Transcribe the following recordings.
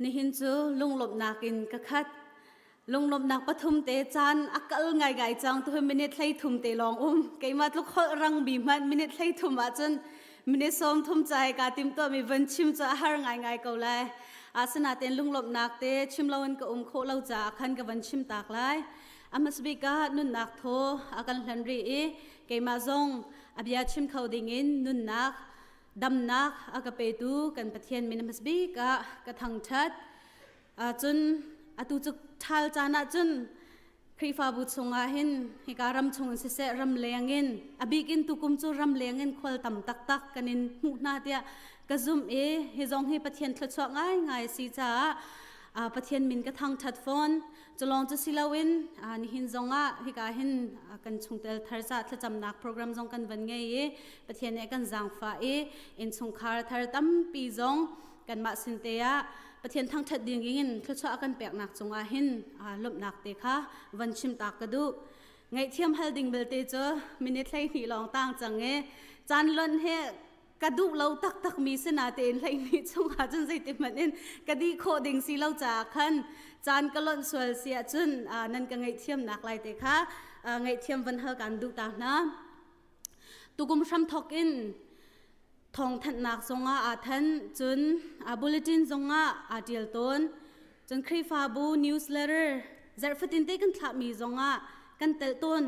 Nihin cu lunglawmhnak in ka khat. Lunglawmhnak pathum te caan a kal ngaingai cang tu minute 33 te lawng um. Keimah tluk holh rang mi hmanh minute 33 ahcun minute 30 cai ka tim tuah mi van chim cu a har ngaingai ko lai. Asinain lunglawmhnak te chim loin ka um khawh lo caah khan ka van chim tak lai. Ahmasbik ah nunnak thaw a kan hlan rih i keimah zong a bia chim kho dingin nunnak damnak a ka petu kan Pathian min hmasbik ah ka thangṭhat. Cun atu cu ṭhal caan ah cun Khrihfabu chungah hin hika ram chung in siseh ram leng in a bik in tukum cu ram leng in khual tam taktak kan in hmuh hna tiah ka zumh i hi zong hi Pathian thluachuah ngaingai a si caah Pathian min ka thangṭhat fawn. Culawng cu si loin nihin zongah hika hin kan chungtel thar ca thlacamnak program zong kan van ngei i Pathian nih kan zaangfah i innchungkhar thar tampi zong kanmah sin te ah Pathian thangṭhat ding in thluachuah a kan peknak cungah hin lawmhnak te kha van chim ta ka duh. Ngaihthiam hal ding belte cu minute 12 lawng tang cang i caan lonh he ka duh lo taktak mi sinatein 12 chungah cun zeiti hmanh in ka dih khawh ding si lo caah khan caan ka lonh sual si ahcun nan ka ngaihthiamnak lai te kha ngaihthiam van hal kan duh ta hna. Tukum hramthok in thawngthanhnak zongah aa thanh cun bulletin zongah aa ṭial tawn. Cun Khrihfabu newsletter zarhfatin te kan thlahmi zongah kan telh tawn.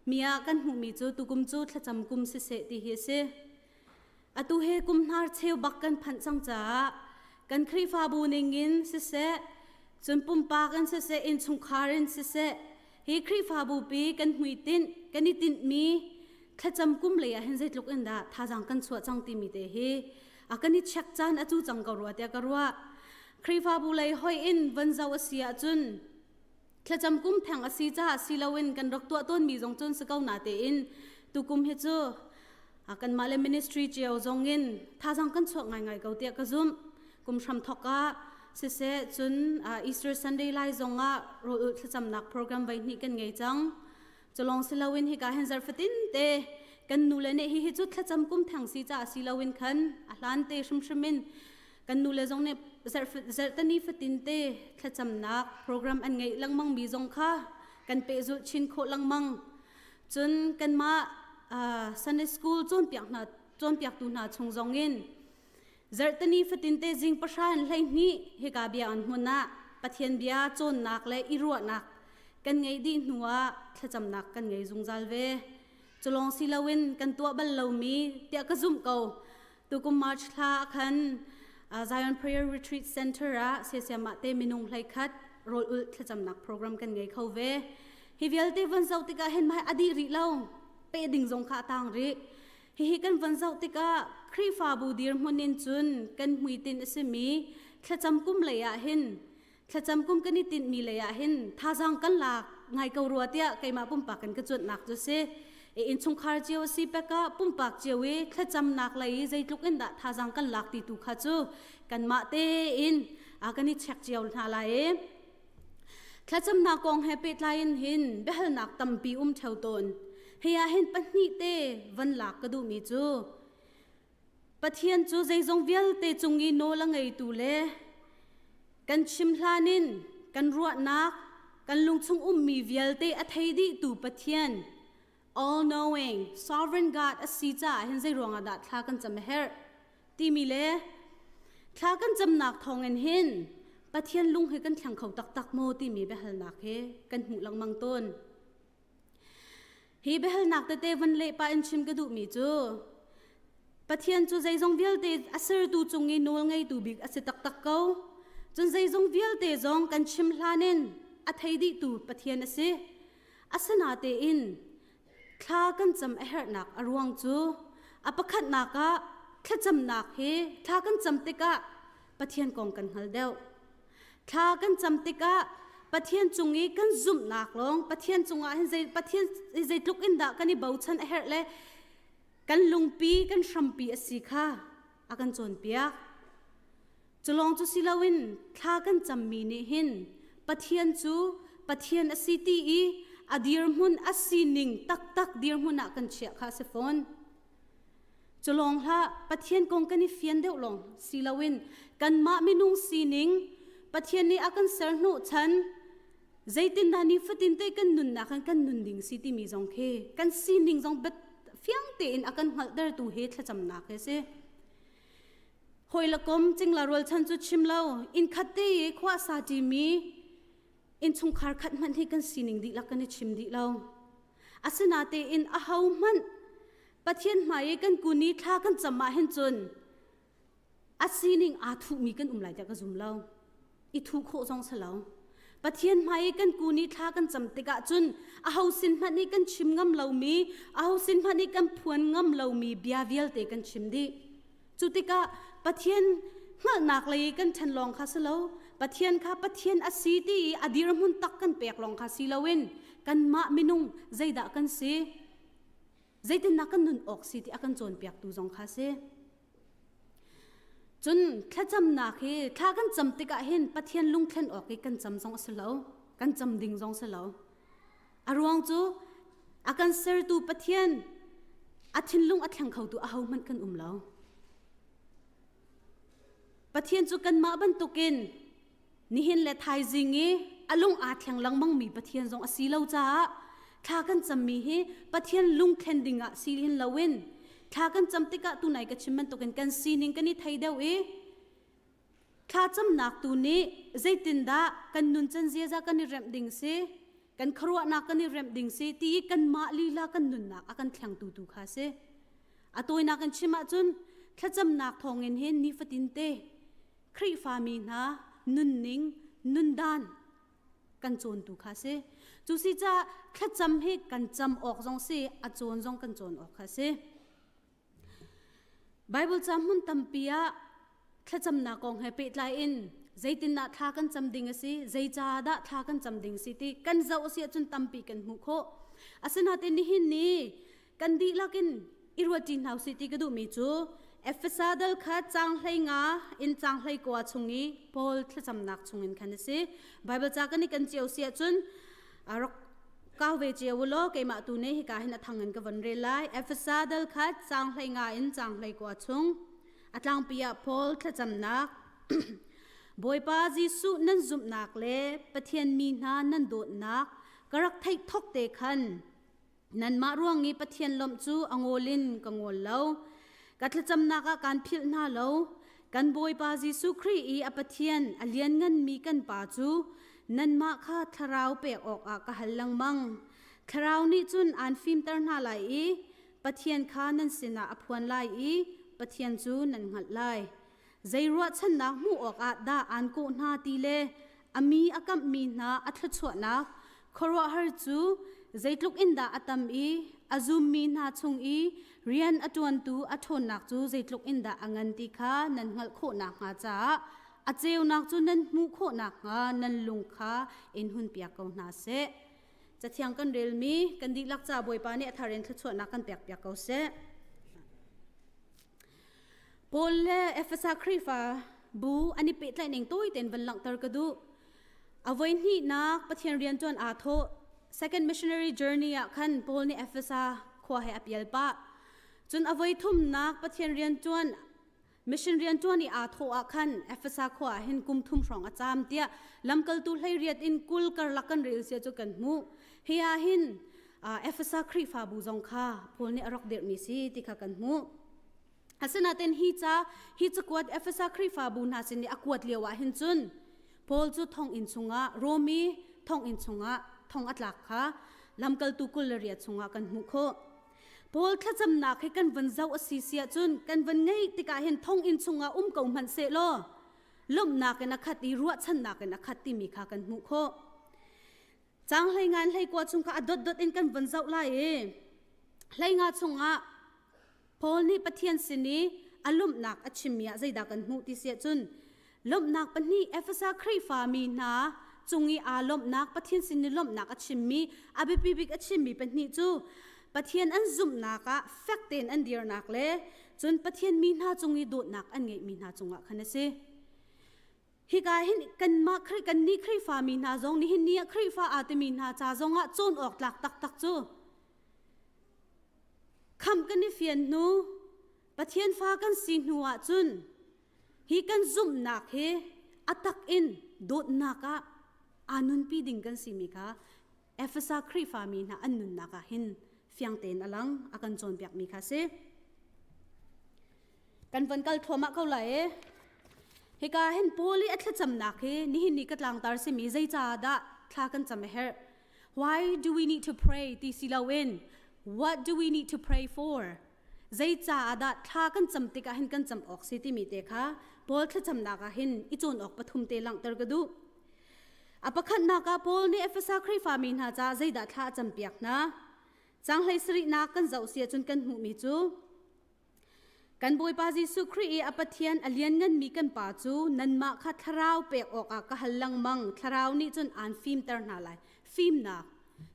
Mi ah kan hmuhmi cu tukum cu thlacam kum siseh ti hi a si. Atu he kum hnar cheu bak kan phanh cang caah kan Khrihfabu ningin siseh, cun pumpak in siseh, innchungkhar in siseh, hi Khrihfabu pi kan hmuitinh, kan i tinhmi thlacam kum lei ah hin zeitluk in dah thazaang kan chuah cang timi te hi a kan i check caan a cu cang ko rua tiah ka ruah. Khrihfabu lei hoi in van zoh a si ahcun thlacam kum theng a si caah si loin kan rak tuah tawnmi zong cun si ko na tein tukum hi cu kanmah le ministry cio zong in thazaang kan chuak ngaingai ko tiah ka zumh. Kum hram thok ah siseh cun Easter Sunday lai zong ah rawl ulh thlacamnak program voi hnih kan ngei cang. Culong si loin hika hin zarfatin te kan nu le nih hi hi cu thlacam kum theng si caah si loin khan a hlan te hrimhrim in kan nu le zong nih zarhtani fatin te thlacamnak program an ngeih lengmang mi zong kha kan pehzulh chin khawh lengmang. Cun kanmah Sunday school cawnpiak hna cawnpiaktu hna chung zong in zarhtani fatin te zing 10 in 12 hika bia an hmun ah Pathian bia cawnnak le i ruahnak kan ngeih dih hnu ah thlacamnak kan ngei zungzal ve. Culawng si loin kan tuah bal lomi tiah ka zumh ko. Tukum March thla ah khan Zion Prayer Retreat Center ah siasiamah te minung 11 rawl ulh thlacamnak program kan ngei kho ve. Hi vialte von zoh tikah hin mai a dih rih lo. Pe ding zong kha a tang rih. Hihi kan von zoh tikah Khrihfabu dirhmun in cun kan hmuitinh a simi thlacam kum lei ah hin thlacam kum kan i tinhmi lei ah hin thazaang kan lak ngai ko rua tiah keimah pumpak in ka cuanhnak cu si. I innchungkhar cio a si pek ah pumpak cio i thlacamnak lei i zeitluk in dah thazaang kan lak ti tu kha cu kanmah tein kan i check cio hna lai i thlacamnak kong he pehtlai in hin biahalnak tampi um theo tawn. Hi ah hin pahnih te van lak ka duhmi cu Pathian cu zeizong vialte cung i nawl a ngeitu le kan chim hlan in kan ruahnak, kan lungchung ummi vialte a thei dihtu Pathian, all knowing, sovereign God a si caah hin zei ruangah dah thla kan cam a herh timi le thla kan camnak thawngin hin Pathian lung hi kan thleng kho taktak maw timi biahalnak hi kan hmuh lengmang tawn. Hi biahalnak tete van leh pah in chim ka duhmi cu Pathian cu zeizong vialte a sertu cung i nawl ngeitu bik a si taktak ko. Cun zeizong vialte zong kan chim hlan in a thei dihtu Pathian a si. Asinatein thla kan cam a herhnak a ruang cu a pakhatnak ah thlacamnak hi thla kan cam tikah Pathian kong kan hngal deuh. Thla kan cam tikah Pathian cung i kan zumhnak lawng Pathian cungah hin zei Pathian zeitluk in dah kan i bochan a herh le kan lungpi kan hrampi a si kha a kan cawnpiak. Culawng cu si loin thla kan cammi nih hin Pathian cu Pathian a si ti i a dirhmun a sining taktak dirhmun ah kan chiah kha a si fawn. Culawng hlah Pathian kong kan i fian deuh lawng si loin kanmah minung sining. Pathian nih a kan ser hnawh chan zeitindah nifatin te kan nunnak in kan nun ding si timi zong khi kan sining zong bet fiang tein a kan hngalhtertu hi thlacamnak hi si. Hawi le kom cingla rualchan cu chim lo inn khat te i khua sa ṭimi innchungkhar khat hmanh hi kan sining dihlak kan i chim dih lo. Asinatein aho hmanh Pathian hmai i kan kun i thla kan cam ah hin cun a sining aa thuhmi kan um lai tiah ka zum lo. I thuh khawh zong si lo. Pathian hmai i kan kun i thla kan cam tikah cun aho sin hmanh i kan chim ngam lomi, aho sin hmanh i kan phuan ngam lomi bia vialte kan chim dih. Cu tikah Pathian hngalhnak lei kan ṭhen lawng kha si lo, Pathian kha Pathian a si ti i a dirhmun tak kan pek lawng kha si loin kanmah minung zeidah kan si, zeitindah kan nun awk si ti a kan cawnpiaktu zong kha si. Cun thlacamnak hi thla kan cam tikah hin Pathian lungthlen awk i kan cam zong a si lo, kan cam ding zong si lo. A ruang cu a kan sertu Pathian a thinlung a thleng khotu ahohmanh kan um lo. Pathian cu kanmah bantukin nihin le thaizing i a lung aa thleng lengmangmi Pathian zong a si lo caah thla kan cammi hi Pathian lungthlen ding ah si hin loin thla kan cam tikah tunai ka chim bantukin kan sining kan i thei deuh i Thlacamnak tu nih zeitindah kan nuncan ziaza kan i remh ding si, kan khuaruahnak kan i remh ding si ti i kanmah lila kan nunnak a kan thlengtu tu kha si. A tawinak in chim ahcun thlacamnak thawngin hin nifatin te Khrihfami hna nunning, nundan kan cawntu kha si. Cu si caah thlacam hi kan cam awk zong si, a cawn zong kan cawn awk kha si. Baibal ca hmun tampi ah thlacamnak kong he pehtlai in zeitindah thla kan cam ding a si, zeicah dah thla kan cam ding si ti kan zoh a si ahcun tampi kan hmuh khawh. Asinain nihin ni kan dihlak in i ruatṭi hna usih ti ka duhmi cu Efesa dal kha caang 15 in caang 19 chung i Paul thlacamnak chungin khan a si. Baibal ca kan i kan cio si ahcun rak kau ve cio u law keimah tu nih hika hin a thang in ka von rel lai. Efesa dal kha caang 15 in caang 19 chung a tlangpi ah Paul thlacamnak Bawipa Jesuh nan zumhnak le Pathian mi hna nan dawtnak ka rak theih thok te khan nanmah ruang i Pathian lawmh cu a ngawl in ka ngawl lo. Ka thlacamnak ah kaan philh hna lo. Kan Bawipa Jesuh Khrih i a Pathian a liannganmi kan Pa cu nanmah kha thlarau pek awkah ka hal lengmang. Thlarau nih cun aan fimter hna lai i Pathian kha nan sinah a phuan lai i Pathian cu nan hngalh lai. Zei ruahchannak hmuh awkah dah aan kawh hna ti le a mi a kamhmi hna a thluachuahnak khuaruahhar cu zeitluk in dah a tam i a zummi hna chung i rian a ṭuantu a ṭhawnnak cu zeitluk in dah a ngan ti kha nan hngalh khawh nakhnga caah a ceunak cu nan hmuh khawh nakhnga nan lung kha in hunpiak ko hna seh. Cathiang kan relmi kan dihlak ca Bawipa nih a thar in thluachuahnak kan pekpiak ko seh. Paul le Efesa Khrihfa bu an i pehtlaih ning tawi tein van langhter ka duh. A voi hnihnak Pathian rian ṭuan aa thawh. Second missionary journey ah khan Paul nih Efesa khua he a pial pah. Cun a voi thumnak Pathian rian ṭuan mission rian ṭuan i aa thawh ah khan Efesa khua ah hin kum thum hrawng a caam tiah lamkaltu 18 in 20 karlak kan rel sia cu kan hmuh. Hi ah hin Efesa Khrihfabu zong kha Paul nih a rak dirhmi si ti kha kan hmuh. Asinain hi ca hi cakuat Efesa Khrihfabu hna sin i a kuat lio ah hin cun Paul cu thonginn chungah Romi thonginn chungah thong a tlak kha lamkaltu 28 chungah kan hmuh khawh. Paul thlacamnak hi kan van zoh a si si ahcun kan van ngeih tikah hin thonginn chungah um ko hmanh seh law lawmhnak in a khat i ruahchannak in a khat timi kha kan hmuh khawh. Caang 15 in 19 chung kha a dotdot in kan von zoh lai i 15 chungah Paul nih Pathian sin i a lawmhnak a chimmi ah zeidah kan hmuh ti si ahcun lawmhnak pahnih Efesa Khrihfa mi hna cung i aa lawmhnak Pathian sin i lawmhnak a chimmi a biapi bik a chimmi pahnih cu Pathian an zumhnak ah fek tein an dirnak le cun Pathian mi hna cung i dawtnak an ngeihmi hna cungah khan a si. Hika hin kanmah kannih Khrihfa mi hna zong nihin ni ah Khrihfa aa timi hna ca zongah cawn awk tlak taktak cu khamh kan i fian hnu Pathian fa kan si hnu ahcun hi kan zumhnak hi a tak in. dawtnak ah aa nunpi ding kan simi kha Efesa Khrihfami hna an nunnak ah hin fiang tein a lang a kan cawnpiakmi kha si. Kan van kal thluahmah ko lai e. Hika hin Paul i a thlacamnak hi nihin ni ka tlangtar simi zeicaah dah thla kan cam a herh? Why do we need to pray ti si loin what do we need to pray for? Zeicaah dah thla kan cam tikah hin kan cam awk si timi te kha Paul thlacamnak ah hin i cawn awk pathum te langhter ka duh. A pakhatnak ah Paul nih Efesa Khrihfami hna caah zeidah thla a campiak hna? Caang 17nak kan zoh si ahcun kan hmuhmi cu Kan Bawipa Jesuh Khrih i a Pathian a liannganmi kan Pa cu nanmah kha thlarau pek awkah ka hal lengmang. Thlarau nih cun aan fimter hna lai. Fimnak,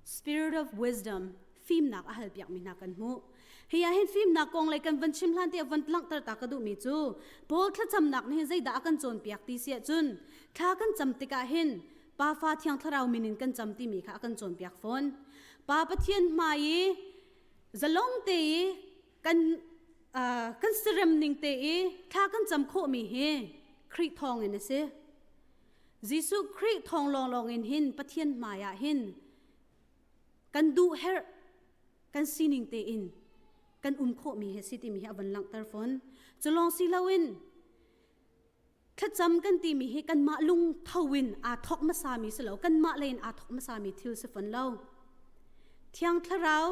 spirit of wisdom, fimnak a halpiakmi hna kan hmuh. Hi ah hin fimnak kong lei kan van chim hlan tiah van langhter ta ka duhmi cu Paul thlacamnak nih hin zeidah a kan cawnpiak ti si ahcun thla kan cam tikah hin Pa Fa Thiang Thlarau min in kan cam timi kha a kan cawnpiak fawn. Pa Pathian hmai i zalong te i kan uh, kan sirem ning te i thla kan cam khawhmi hi Khrih thawng in a si. Jesuh Khrih thawng lawnglawng in hin Pathian hmai ah hin kan duh herh kan sining te in kan um khawhmi hi si timi hi a van langhter fawn. Cu lawng si loin thlacam kan timi hi kanmah lung tho in aa thawk hmasami si lo kanmah lei in aa thawk hmasami thil si fawn lo thiang thlarau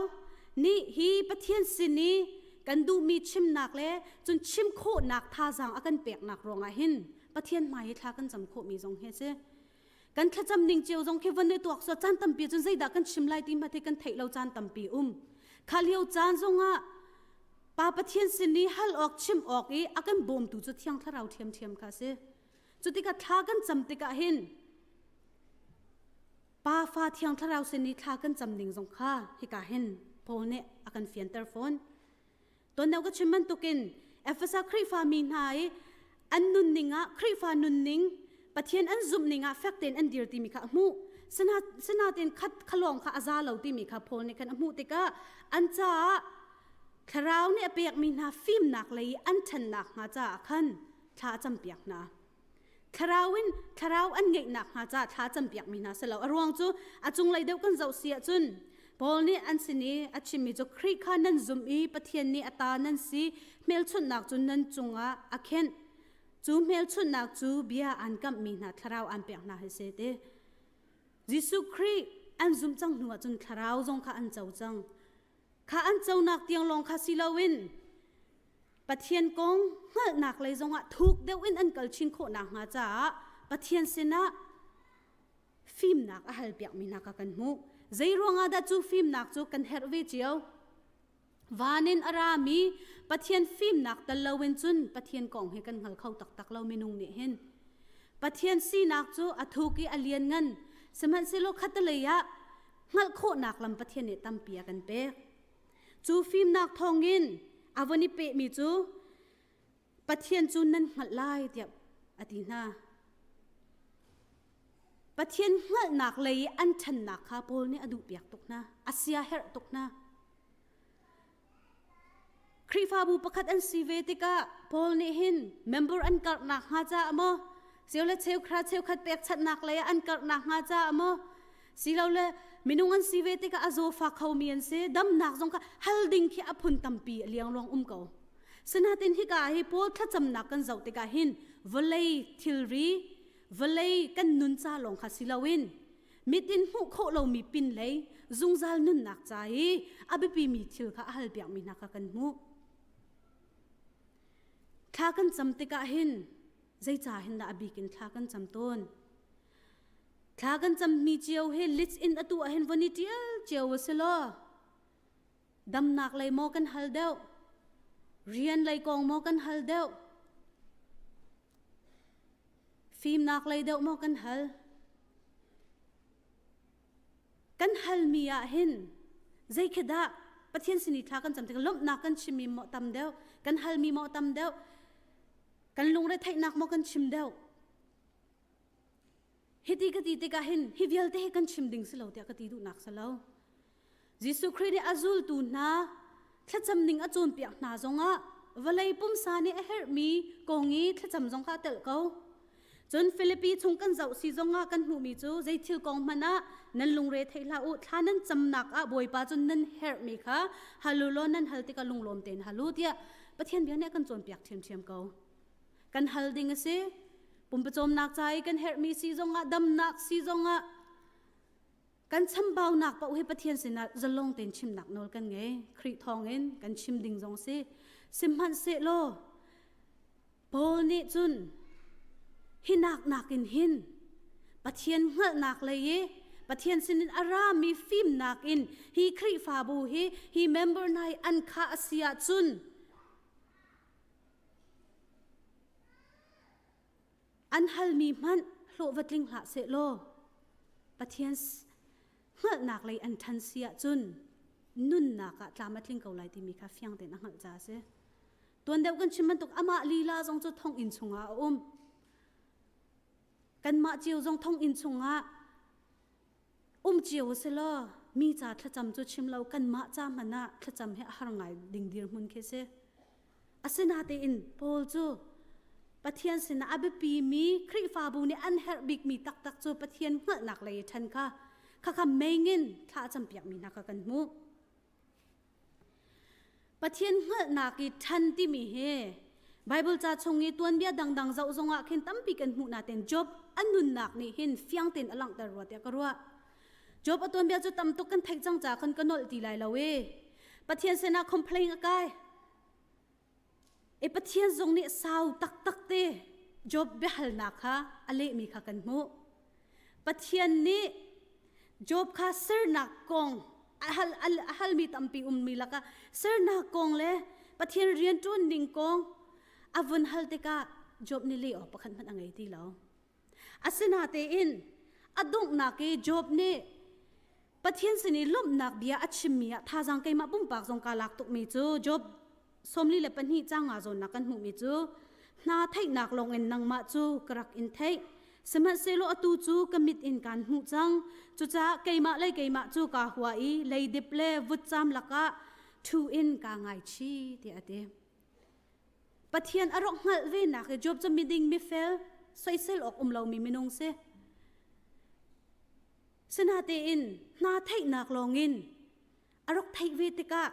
nih hi pathian sin i kan duhmi chimnak le cun chim khawhnak thazaang a kan peknak ruangah hin pathian hmai hi thla kan cam khawhmi zong hi a si kan thlacam ning cio zong khi von i tuak so caan tampi cun zeidah kan chim lai ti hmanh hi kan theih lo caan tampi um kha lio caan zongah Pa Pathian sin i hal awk chim awk i a kan bawmtu cu Thiang Thlarau ṭhiamṭhiam kha a si. Cu tikah thla kan cam tikah hin Pa Fa Thiang Thlarau sin i thla kan cam ning zong kha hika hin Paul nih a kan fianter fawn. Tuan ka chim bantukin Efesa Khrihfa mi hna i an nunning ah Khrihfa nunning Pathian an zumh ning ah fek tein an dir timi kha a hmuh. Sinain khat khalawng kha a za lo timi kha Paul nih khan a hmuh tikah an caah Thlarau nih a pekmi hna fimnak lei i an ṭhannak hnga caah khan thla a campiak hna. Thlarau in thlarau an ngeihnak hnga caah thla a campiakmi hna si lo. A ruang cu a cunglei deuh kan zoh si ahcun Paul nih an sin i a chimmi cu Khrih kha nan zumh i Pathian nih a ta nan si hmelchunhnak cu nan cungah a khenh. Cu hmelchunhnak cu bia aan kamhmi hna thlarau aan pek hna hi si ti. Jesuh Khrih an zumh cang hnu ahcun thlarau zong kha an co cang. Kha an conak tiang lawng kha si loin Pathian kong hngalhnak lei zongah thuk deuh in an kal chin khawh nakhnga caah Pathian sinah fimnak a halpiakmi hna kha kan hmuh. Zei ruangah dah cu fimnak cu kan herh ve cio? Van in a rami Pathian fimnak tal loin cun Pathian kong hi kan hngal kho taktak lo minung nih hin. Pathian sinak cu a thuk i a lianngan. Sihmanhsehlaw khatalei ah hngalh khawhnak lam Pathian nih tampi a kan pek. Cu fimnak thawngin a von i pehmi cu Pathian cu nan hngalh lai tiah a ti hna. Pathian hngalhnak lei i an ṭhannak kha Paul nih a duhpiak tuk hna, a sia herh tuk hna. Khrihfabu pakhat an si ve tikah Paul nih hin member an karhnak hnga caah maw cheu le cheukhra cheukhat pekchanhnak lei ah an karhnak hnga caah maw silole minung an si ve tikah a zawfa khomi an si damnak zong kha hal ding khi a phun tampi a liangluang um ko sinatin hika ah hi Paul thlacamnak kan zoh tikah hin vawlei thilri vawlei kan nun ca lawng kha si loin mit in hmuh khawh lomi pinlei zungzal nunnak ca i a biapimi thil kha a halpiakmi hna kha kan hmuh. Thla kan cam tikah hin zeicah hin dah a bik in thla kan cam tawn? Thla kan cammi cio hi list in atu ah hin von i ṭial cio a si law damnak lei maw kan hal deuh rian lei kong maw kan hal deuh Fimnak lei deuh maw kan hal? Kan halmi ah hin zei khi dah Pathian sin i thla kan cam tikah lawmhnak kan chimmi maw tam deuh, kan halmi maw tam deuh, kan lungre theihnak maw kan chim deuh? Hiti ka ti tikah hin hi vialte hi kan chim ding si lo tiah ka ti duhnak si lo. Jesuh Khrih nih a zultu hna thlacam ning a cawnpiak hna zongah vawlei pumsa nih a herhmi kong i thlacam zong kha a telh ko. Cun Filipi chung kan zoh si zongah kan hmuhmi cu zei thil kong hmanh ah nan lungre thei hlah u thla nan camnak ah Bawipa cu nan herhmi kha hal u law nan hal tikah lunglawm tein hal u tiah Pathian bia nih a kan cawnpiak ṭhiamṭhiam ko. Kan hal ding a si. Pumpacawmnak ca i kan herhmi si zongah damnak si zongah kan chambaunak paoh hi Pathian sinah zalong tein chimnak nawl kan ngei. Khrih thawngin kan chim ding zong si. Sihmanhsehlaw Paul nih cun hi nak nakin hin Pathian hngalhnak lei i Pathian sinin a rami fimnak in hi Khrihfabu hi hi member hna hi an khah a si ahcun an halmi hmanh hlawh va tling hlah sehlaw Pathian hngalhnak lei an ṭhan si ahcun nunnak ah tlam a tling ko lai timi kha fiang tein a hngalh caah a si. Tuan deuh kan chim bantuk amah lila zong cu thonginn chungah a um. Kanmah cio zong thonginn chungah um cio a si law mi ca thlacam cu chim lo kanmah ca hmanh ah thlacam hi a har ngai ding dirhmun khi si. Asinatein Paul cu Pathian sinah a biapimi Khrihfabu nih an herh bikmi taktak cu Pathian hngalhnak lei i ṭhan kha khakha meingin thla a campiakmi hna kha kan hmuh. Pathian hngalhnak i ṭhan timi hi Baibal ca chung i tuanbia dangdang zoh zongah khin tampi kan hmuh nain Job a nunnak nih hin fiang tein a langhter rua tiah ka ruah. Job a tuanbia cu tam tuk kan theih cang caah khan ka nolh ti lai lo i Pathian sinah complain a kai. E Pathian zong nih sau taktak te Job biahalnak kha a lehmi kha kan hmuh. Pathian nih Job kha sernak kong a hal, a halmi tampi ummi lakah sernak kong le Pathian rianṭuan ning kong a vun hal tikah Job nih leh awk pakhat hmanh a ngei ti lo. Asinatein a donghnak i Job nih Pathian sin i lawmhnak bia a chimmi ah thazaang keimah pumpak zong kaa lak tukmi cu Job 42 caang nga zawnnak kan hmuhmi cu hna theihnak lawngin nangmah cu ka rak in theih sihmanhsehlaw atu cu ka mit in kaan hmuh cang cucaah keimah le keimah cu kaa hua i leidip le vutcam lakah ṭhu in kaa ngaichi tiah a ti. Pathian a rak hngalh ve nak i Job cu miding mifel soisel awk um lomi minung si. Sinatein hna theihnak lawngin a rak theih ve tikah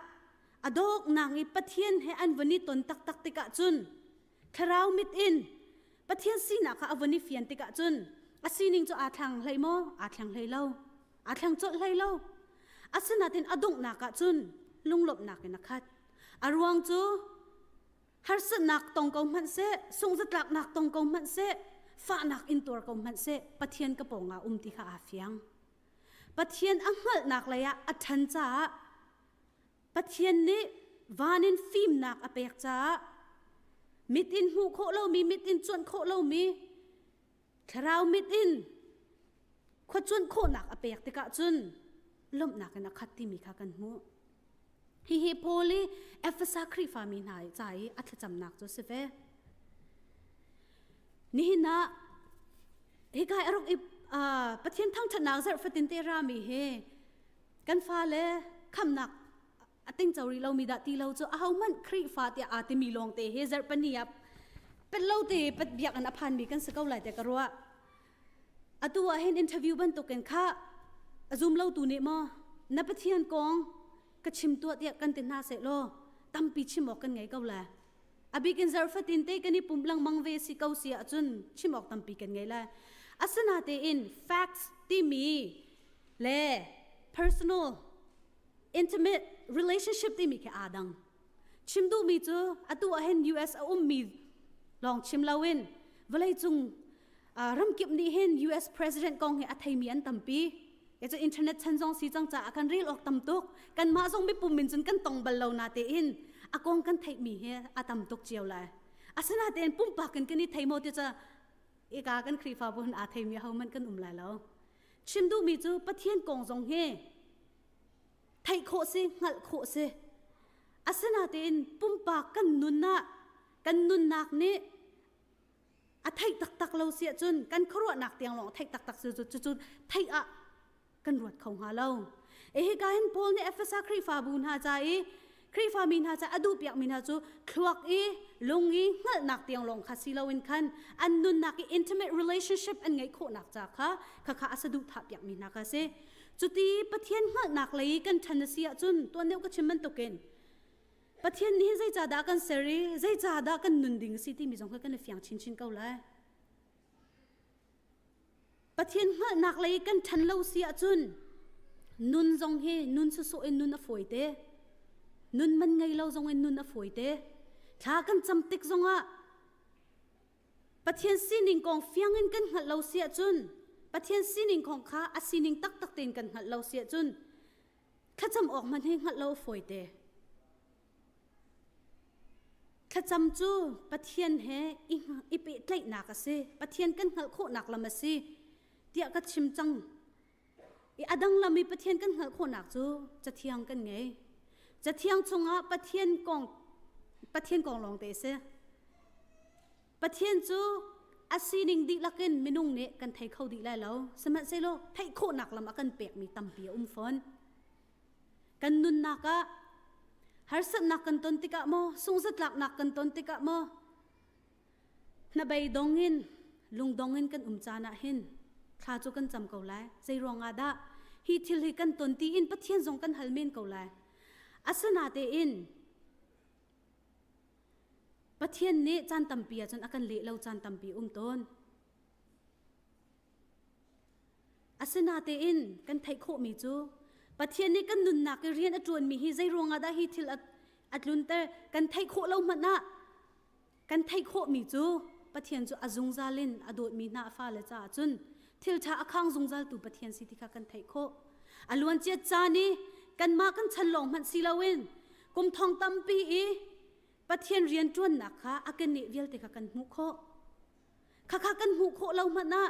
a dawknak i Pathian he an von i ton taktak tikah cun thlarau mit in Pathian sinak kha a von i fian tikah cun a sining cu aa thlang hlei maw? Aa thleng hlei lo. Aa thleng colh hlei lo. Asinain a donghnak ah cun lunglawmhnak in a khat. A ruang cu harsatnak tong ko hmanh seh, sungzatlaknak tong ko hmanh seh, fahnak in tuar ko hmanh seh, Pathian ka pawngah um ti kha aa fiang. Pathian a hngalhnak lei ah a ṭhan caah Pathian nih van in fimnak a pek caah mit in hmuh khawh lomi, mit in cuanh khawh lomi, thlarau mit in khua cuanh khawhnak a pek tikah cun lawmhnak in a khat timi kha kan hmuh. Hihi Paul i Efesa Khrihfami hna ca i a thlacamnak cu a si ve. Nihin ah hika a rak i Pathian thangṭhatnak zarh fatin te rami hi kan fale khamnak a tingco rih lomi dah ti lo cu ahohmanh Khrihfa tiah aa timi lawng te hi zarh pahnih ah pet lo te pat biakinn a phanmi kan si ko lai tiah ka ruah. Atu ah hin interview bantukin kha a zum lo tu nih maw na Pathian kong ka chim tuah tiah kan ti hna seh law tampi chim awk kan ngei ko lai. A bikin zarh fatin te kan i pumh lengmang ve si ko si ahcun chim awk tampi kan ngei lai. Asinatein facts timi le personal intimate relationship timi khi aa dang. Chim duhmi cu atu ah hin US a ummi lawng chim loin vawleicung ramkip nih hin US president kong hi a theimi an tampi. Ya cu internet chan zong si cang caah kan rel awk tam tuk. Kanmah zong mipum in cun kan tong bal lo na tein a kong kan theihmi hi a tam tuk cio lai. Asinatein pumpak in kan i thei maw ti ca ika kan Khrihfabu hin aa theimi ahohmanh kan um lai lo. Chim duhmi cu Pathian kong zong hi theih khawh si, hngalh khawh si. Asinatein pumpak kan nun ah kan nunnak nih a theih taktak lo si ahcun kan khuaruahnak tiang lawng theih taktak cu cucu theih ah kan ruat kho hnga lo. E hika hin Paul nih Efesa Khrihfabu hna ca i. Khrihfa mi hna ca a duh piakmi hna cu thluak i lung i hngalhnak tiang lawng kha si loin khan an nunnak i intimate relationship an ngeih khawhnak ca kha khakha a saduhthah piakmi hna kha si. Cuti Pathian hngalhnak lei kan ṭhan a si ahcun tuan deuh ka chim bantukin Pathian nih zeicahdah kan ser i zeicahdah kan nun ding a si timi zong kha kan i fiang chinchin ko lai. Pathian hngalhnak lei kan ṭhan lo si ahcun nun zong hi nun sawsawh in nun a fawi te. Nun man ngei lo zong in nun a fawi te. Thla kan cam tik zongah Pathian sining kong fiang in kan hngalh lo si ahcun Pathian sining kong kha a sining taktak tein kan hngalh lo si ahcun thlacam awk hmanh hi hngalh lo a fawi te. Thlacam cu Pathian he i pehtlaihnak a si. Pathian kan hngalh khawhnak lam a si tiah ka chim cang. I a dang lam i Pathian kan hngalh khawhnak cu Cathiang kan ngei. Cathiang chungah Pathian kong Pathian kong lawng te a si. Pathian cu a sining dihlak in minung nih kan thei kho dih lai lo. Sihmanhsehlaw theih khawhnak lam a kan pekmi tampi a um fawn. Kan nunnak ah harsatnak kan ton tikah maw, sungzatlaknak kan ton tikah maw, hnabei dong in lungdong in kan um caan ah hin thla cu kan cam ko lai. Zei ruangah dah hi thil hi kan ton tiin Pathian zong kan hal men ko lai. Asinatein Pathian nih caan tampi ahcun a kan leh lo caan tampi um tawn. Asinatein kan theih khawhmi cu Pathian nih kan nunnak i rian a ṭuanmi hi zei ruangah dah hi thil a tlunter kan theih khawh lo hmanh ah kan theih khawhmi cu Pathian cu a zungzal in a dawtmi hna a fale caah cun thil ṭha a khang zungzaltu Pathian si ti kha kan theih khawh. A luancia caan i kanmah kan chan lawng hmanh si loin kum thong tampi i Pathian rian ṭuannak kha a keneh vialte kha kan hmuh khawh. Khakha kan hmuh khawh lo hmanh ah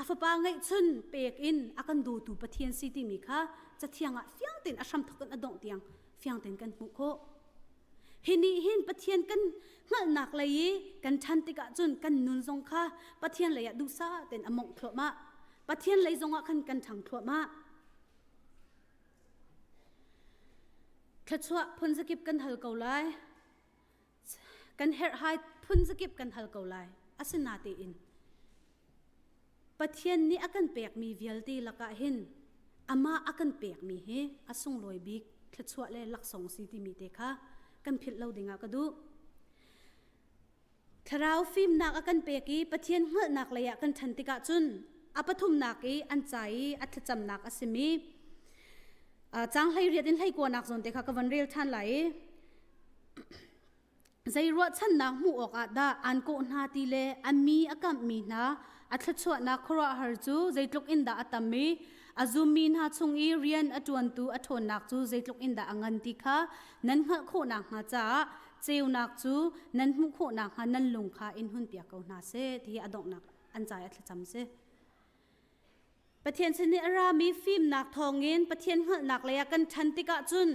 a fapa ngeihchun pek in a kan dawtu Pathian si timi kha cathiang ah fiang tein a hramthok in a dongh tiang fiang tein kan hmuh khawh. Hi nih hin Pathian kan hngalhnak lei i kan ṭhan tikah cun kan nun zong kha Pathian lei ah duhsah tein a mongh thluahmah. Pathian lei zong ah khan kan ṭhang thluahmah. Thluachuah phun zakip kan hal ko lai. Kan herhhai phun zakip kan hal ko lai. Asinatein Pathian nih a kan pekmi vialte lakah hin amah a kan pekmi hi a sunglawi bik thluachuah le laksawng si timi te kha kan philh lo dingah ka duh. Thlarau fimnak a kan pek i Pathian hngalhnak lei ah kan ṭhan tikah cun a pathumnak i an ca i a thlacamnak a simi caang 18 in hleikuanak zawn te kha ka von rel ṭhan lai i Zei ruahchannak hmuh awkah dah aan kawh hna ti le a mi a kamhmi hna a thluachuahnak khuaruahhar cu zeitluk in dah a tam i a zummi hna chung i rian a ṭuantu a ṭhawnnak cu zeitluk in dah a ngan ti kha nan hngalh khawh nakhnga caah ceunak cu nan hmuh khawh nakhnga nan lung kha in hunpiak ko hna seh ti hi a donghnak an ca i a thlacam si. Pathian sin i a rami fimnak thawngin Pathian hngalhnak lei ah kan ṭhan tikah cun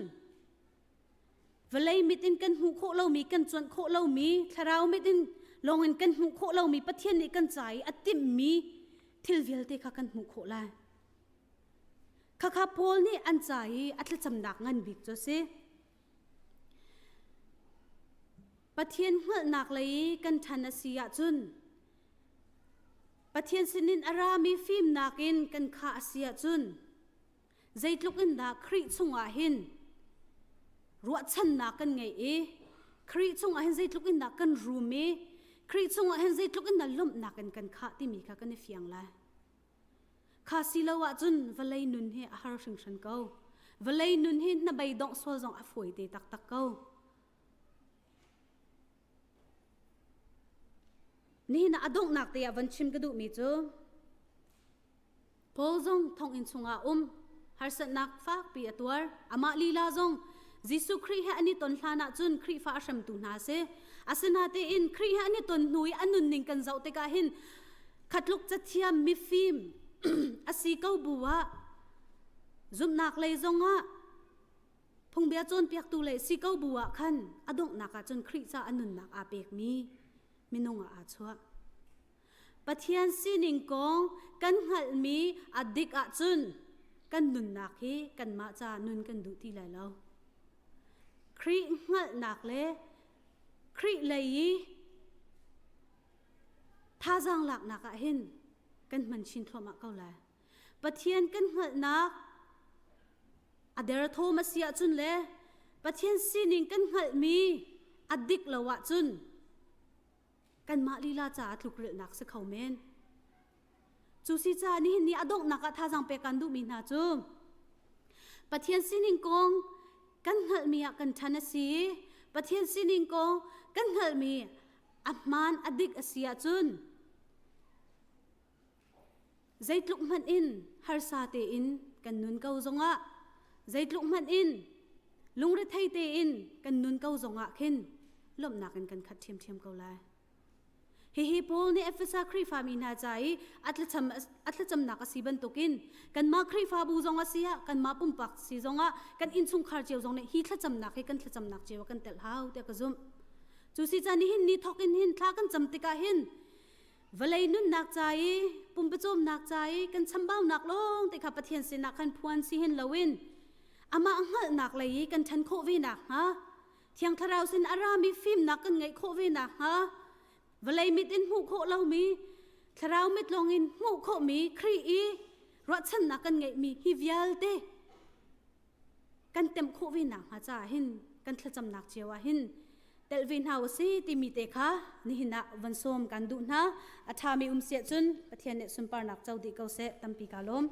Vawlei mit in kan hmuh khawh lomi, kan cuanh khawh lomi, thlarau mit in lawngin kan hmuh khawh lomi Pathian nih kan ca i a timhmi thil vialte kha kan hmuh khawh lai. Khakha Paul nih an ca i a thlacamnak ngan bik cu a si. Pathian hngalhnak lei i kan ṭhan a si ahcun Pathian sinin a rami fimnak in kan khah a si ahcun Zeitluk in dah Khrih chungah hin ruahchannak kan ngeih i Khrih chungah hin zeitluk in dah kan rum i Khrih chungah hin zeitluk in dah lawmhnak in kan khah timi kha kan i fiang lai. Kha si lo ahcun vawlei nun hi a har hringhran ko. Vawlei nun hi hnabei dongh sual zong a fawi te taktak ko. Nihin ah a donghnak te ah von chim ka duhmi cu Paul zong thonginn chungah um harsatnak fakpi a tuar. Amah lila zong Jesuh Khrih he an i ton hlan ahcun Khrihfa a hremtu hna a si. Asinatein Khrih he an i ton hnu i a nunning kan zoh tikah hin khatluk cathiam mifim a si ko bu ah zumhnak lei zongah phungbia cawnpiaktu lei si ko bu ah khan a donghnak ah cun Khrih ca a nunnak aa pekmi minung ah aa chuah. Pathian sining kong kan hngalhmi a dik ahcun kan nunnak hi kanmah ca nun kan duh ti lai lo. Khrih hngalhnak le Khrih lei i thazaang laknak ah hin kan hman chin thluahmah ko lai. Pathian kan hngalhnak a derthawm a si ahcun le Pathian sining kan hngalhmi a dik lo ahcun kanmah lila caah tlukrilhnak si kho men. Cu si caah nihin ni a donghnak ah thazaang pek kan duhmi hna cu Pathian sining kong kan hngalhmi ah kan ṭhan a si i Pathian sining kong kan hngalhmi a hmaan a dik a si ahcun zeitluk hmanh in harsa tein kan nun ko zongah zeitluk hmanh in lungrethei tein kan nun ko zongah khin lawmhnak in kan khat ṭhiamṭhiam ko lai. Hihi Paul nih Efesa Khrihfami hna ca i a thlacam a thlacamnak a si bantukin kanmah Khrihfabu zong a si ah kanmah pumpak si zongah kan innchungkhar cio zong nih hi thlacamnak hi kan thlacamnak cio ah kan telh hau tiah ka zumh. Cu si ca nihin ni thawk in hin thla kan cam tikah hin vawlei nunnak ca i pumpacawmnak ca i kan chambaunak lawng te kha Pathian sinah khan phuan si hin loin amah hngalhnak lei i kan ṭhan khawh ve nakhnga Thiang Thlarau sin a rami fimnak kan ngeih khawh ve nakhnga vawlei mit in hmuh khawh lomi thlarau mit lawngin hmuh khawhmi Khrih i ruahchannak kan ngeihmi hi vialte kan temh khawh ve nakhnga caah hin kan thlacamnak cio ah hin telh ve hna u si timi te kha nihin ah van sawm kan duh hna. A ṭhami um siah cun Pathian nih sunparnak co dih ko seh. Tampi ka lawm.